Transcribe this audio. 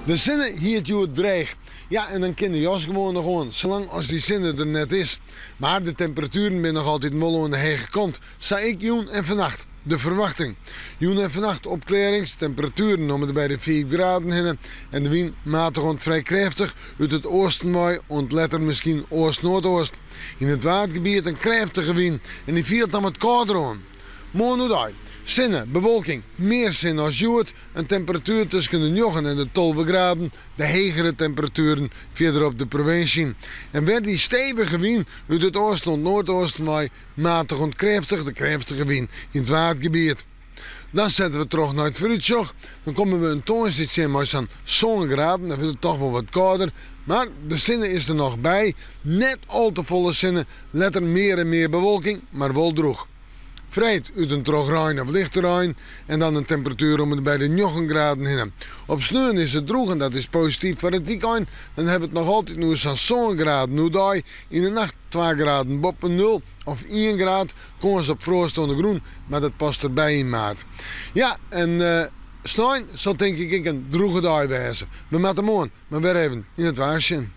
De sinne hie it hjoed dreech. Ja, en dan kin de jas gewoan noch oan, salang as dy sinne der net is. Mar de temperatueren binne noch altyd wol oan de hege kant, sa ek jûn en fannacht. De ferwachting. Jûn en fannacht opklearrings, temperatueren om en by de 5 graden hinne en de wyn matich oant frij krêftich út it oasten wei oant letter miskien oast-noardeast. Yn it Waadgebiet in krêftige wyn en dy fielt dan wat kâlder oan. Moarn oerdei, sinne, bewolking, mear sinne as hjoed, in temperatuer tusken de njoggen en de 12 graden, de hegere temperatueren fierder op de provinsje. En wer dy stevige wyn út it oasten oant noardeasten wei, matich oant krêftich, de krêftige wyn yn it Waadgebiet. Dan sette we troch nei it foarútsjoch. Dan komme we in tongersdei tsjin mei sa'n sân graden, dan wurdt it toch wol wat kâlder. Mar de sinne is der noch by, net al te folle sinne, letter mear en mear bewolking, mar wol drûch. Freed út en troch rein of lichte rein en dan in temperatuer om en by de njoggen graden hinne. Op sneon is it drûch en dat is posityf foar it wykein. Dan hawwe we it noch altyd oer sa'n sân graden oerdei. Yn de nacht twa graden boppe nul of ien graad. Kâns op froast oan de grûn, mar dat past derby yn maart. Ja, en snein sil tink ik ek in drûge dei wêze. We moatte moarn mar wer even yn it waar sjen.